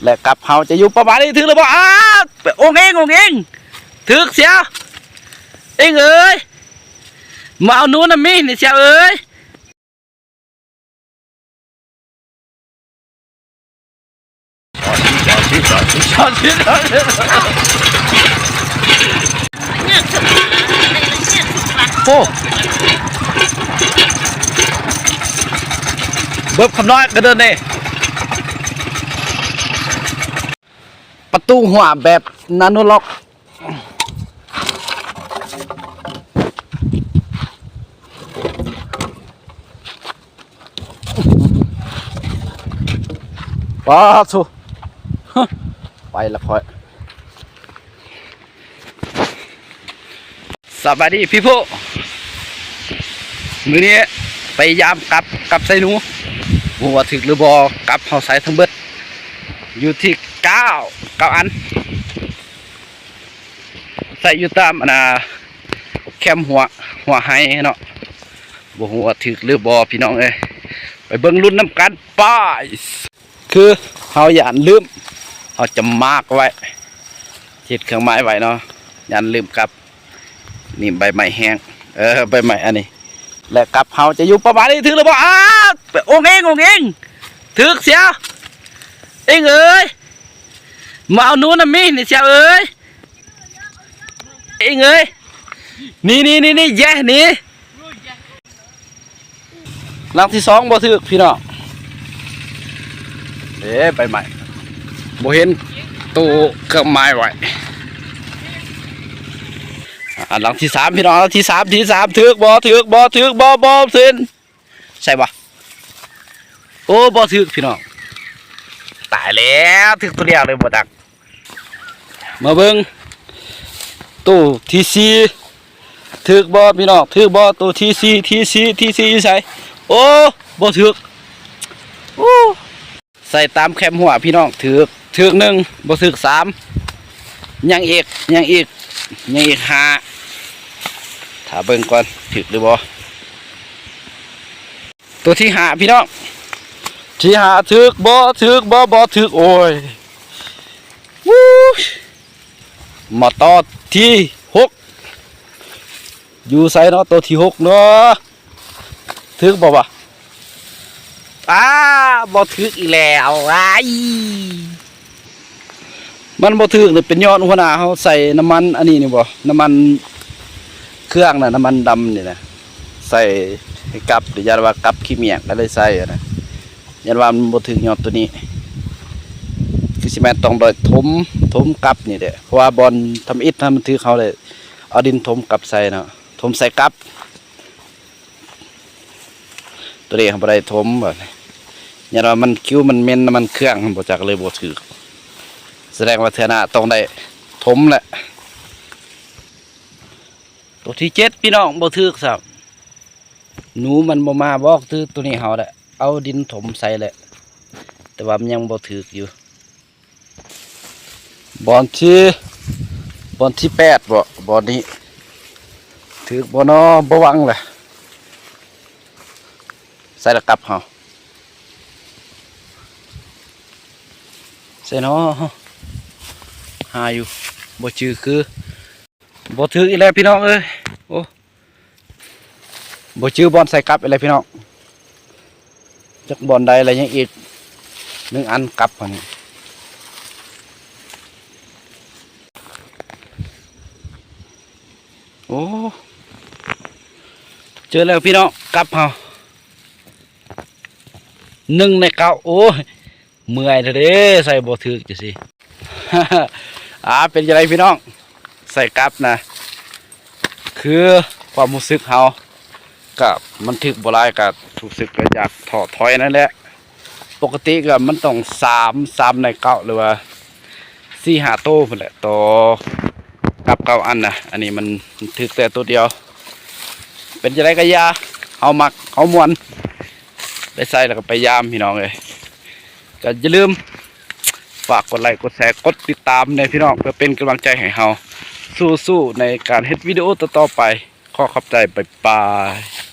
ແລະກັບເຮົາຈະຢູ່ປະມານນີ້ ຖືກຫຼືບໍ່? ອ້າວ ໂອງເອງ ໂອງເອງ ຖືກສຽວ ເອງເອີຍ ມາເອົາໜູນຳມີນີ້ສຽວເອີຍ. ໂອ້ ເບິບຄຳນ້ອຍກະເດີນເດ້ ປະຕູຮົ້ວແບບນາໂນລັອກ. ປາໂທ້ ໄປລະຂ້ອຍ. ສະບາຍດີພີ່ໂພ ມື້ນີ້ໄປຢາມກັບ ກັບໃສ່ໜູ ບໍ່ຮູ້ວ່າຖືກຫຼືບໍ່. ກັບເຮົາໃສ່ທັງເບິດຢູ່ທີ່ເກົ້າ ເກົ້າອັນ ໃສ່ຢູ່ຕາມອັນນ່າ ແຄມຫົວ ຫົວໄຮ່ເນາະ. ບໍ່ຮູ້ວ່າຖືກຫຼືບໍ່ພີ່ນ້ອງເອີຍ ໄປເບິ່ງລຸ້ນນຳກັນ ໄປ. ຄືເຮົາຢ້ານລືມ ເຮົາຈະມາກໄວ້ ເຮັດເຄື່ອງໝາຍໄວ້ເນາະ ຢ້ານລືມກັບ. ນີ້ໃບໄມ້ແຫ້ງ ເອີ ໃບໄມ້ອັນນີ້ ແລະກັບເຮົາຈະຢູ່ປະມານນີ້ ຖືກຫຼືບໍ່? ອ້າວ ໂອງເອງ ໂອງເອງ ຖືກສຽວ ເອງເອີຍ ມາເອົາໜູນຳມີນີ້ສຽວເອີຍ ເອງເອີຍ ນີ້ ນີ້ ນີ້ ນີ້ ແຢ ນີ້. ຫຼັງທີສອງບໍ່ຖືກພີ່ນ້ອງ ເດ້ ໃບໄມ້ ບໍ່ເຫັນໂຕເຄື່ອງໝາຍໄວ້. ອ່າ ຫຼັງທີສາມພີ່ນ້ອງ ຫຼັງທີສາມ ທີສາມ ຖືກບໍ່? ຖືກບໍ່? ຖືກບໍ່? ບໍ່ເຫັນ ໃສ່ບໍ່? ໂອ້ ບໍ່ຖືກພີ່ນ້ອງ ຕາຍແລ້ວ ຖືກໂຕດຽວເລີຍບໍ່ຈັກ. ມາເບິ່ງໂຕທີສີ່ ຖືກບໍ່ພີ່ນ້ອງ? ຖືກບໍ່? ໂຕທີສີ່ ທີສີ່ ທີສີ່ຢູ່ໃສ? ໂອ້ ບໍ່ຖືກ ໂອ້ ໃສ່ຕາມແຄມຫົວພີ່ນ້ອງ ຖືກ ຖືກໜຶ່ງ ບໍ່ຖືກສາມ ຍັງອີກ ຍັງອີກ ຍັງອີກຫ້າ ຖ້າເບິ່ງກ່ອນ ຖືກຫຼືບໍ່? ໂຕທີຫ້າພີ່ນ້ອງ ທີຫ້າ ຖືກບໍ່? ຖືກບໍ່? ບໍ່ຖືກ ໂອ້ຍ ວູ້ຍ ມາຕໍ່ທີຫົກ ຢູ່ໃສເນາະ? ໂຕທີຫົກເນາະ ຖືກບໍ່ວະ? ອ້າ ບໍ່ຖືກອີກແລ້ວ ອ້າຍ. ມັນບໍ່ຖືກນີ້ເປັນຍ້ອນຫົວໜ້າເຮົາໃສ່ນ້ຳມັນອັນນີ້ນີ້ບໍ່? ນ້ຳມັນເຄື່ອງນະ ນ້ຳມັນດຳນີ້ນະ ໃສ່ໃຫ້ກັບ ຢ້ານວ່າກັບຂີ້ໝ້ຽງ ກະເລີຍໃສ່ຫັ້ນນະ. ຢ້ານວ່າມັນບໍ່ຖືກຍ້ອນໂຕນີ້ ຄືຊິແມ່ນຕ້ອງໄດ້ຖົມ ຖົມກັບນີ້ແຫຼະ ເພາະວ່າບ່ອນທຳອິດຫັ້ນມັນຖືກ ເຮົາໄດ້ເອົາດິນຖົມກັບໃສ່ເນາະ ຖົມໃສ່ກັບ. ໂຕນີ້ເຮົາບໍ່ໄດ້ຖົມ ບາດນີ້ ຢ້ານວ່າມັນຄິວມັນເໝັນນ້ຳມັນເຄື່ອງ ບໍ່ຈັກເລີຍບໍ່ຖືກ ສະແດງວ່າເທື່ອໜ້າຕ້ອງໄດ້ຖົມແຫຼະ. ໂຕທີເຈັດພີ່ນ້ອງ ບໍ່ຖືກຊ້ຳ ໜູມັນບໍ່ມາ ບອກຖືກໂຕນີ້ ເຮົາໄດ້ເອົາດິນຖົມໃສ່ແຫຼະ ແຕ່ວ່າມັນຍັງບໍ່ຖືກຢູ່. ບ່ອນທີ ບ່ອນທີແປດບໍ? ບ່ອນນີ້ຖືກບໍ່ນໍ? ບໍ່ຫວັງແຫຼະ ໃສ່ລະກັບເຮົາ ໃສ່ນໍ? ຫາຢູ່ ບໍ່ຈື່ຄື ບໍ່ຖືກອີກແລ້ວພີ່ນ້ອງເອີຍ ໂອ້. ບໍ່ຈື່ບ່ອນໃສ່ກັບອີກແລ້ວພີ່ນ້ອງ ຈັກບ່ອນໃດລະ ຍັງອີກໜຶ່ງອັນກັບຫັ້ນ. ໂອ້ ເຈີແລ້ວພີ່ນ້ອງ ກັບເຮົາ ໜຶ່ງໃນເກົ້າ ໂອ້ຍ. ເມື່ອຍແທ້ເດ້ ໃສ່ບໍ່ຖືກຈັ່ງຊີ້. ອ່າ ເປັນຈັ່ງໃດພີ່ນ້ອງ ໃສ່ກັບນະ ຄືຄວາມຮູ້ສຶກເຮົາ ກະມັນຖືກບໍ່ຫຼາຍ ກະຮູ້ສຶກກະຢາກທໍ້ຖອຍນັ້ນແຫຼະ. ປົກກະຕິກະມັນຕ້ອງສາມ ສາມໃນເກົ້າ ຫຼືວ່າສີ່ຫ້າໂຕພຸ້ນແຫຼະ ຕໍ່ກັບເກົ້າອັນນະ. ອັນນີ້ມັນຖືກແຕ່ໂຕດຽວ. ເປັນຈັ່ງໃດກະຢ່າ ເຮົາມັກ ເຮົາມ່ວນ ໄປໃສ່ແລ້ວກໍໄປຢາມພີ່ນ້ອງເອີຍ. ກໍຢ່າລືມຝາກກົດໄລ ກົດແຊ ກົດຕິດຕາມແດ່ພີ່ນ້ອງ ເພື່ອເປັນກຳລັງໃຈໃຫ້ເຮົາສູ້ໆໃນການເຮັດວິດີໂອຕໍ່ໆໄປ. ຂໍຂອບໃຈ ບາຍບາຍ.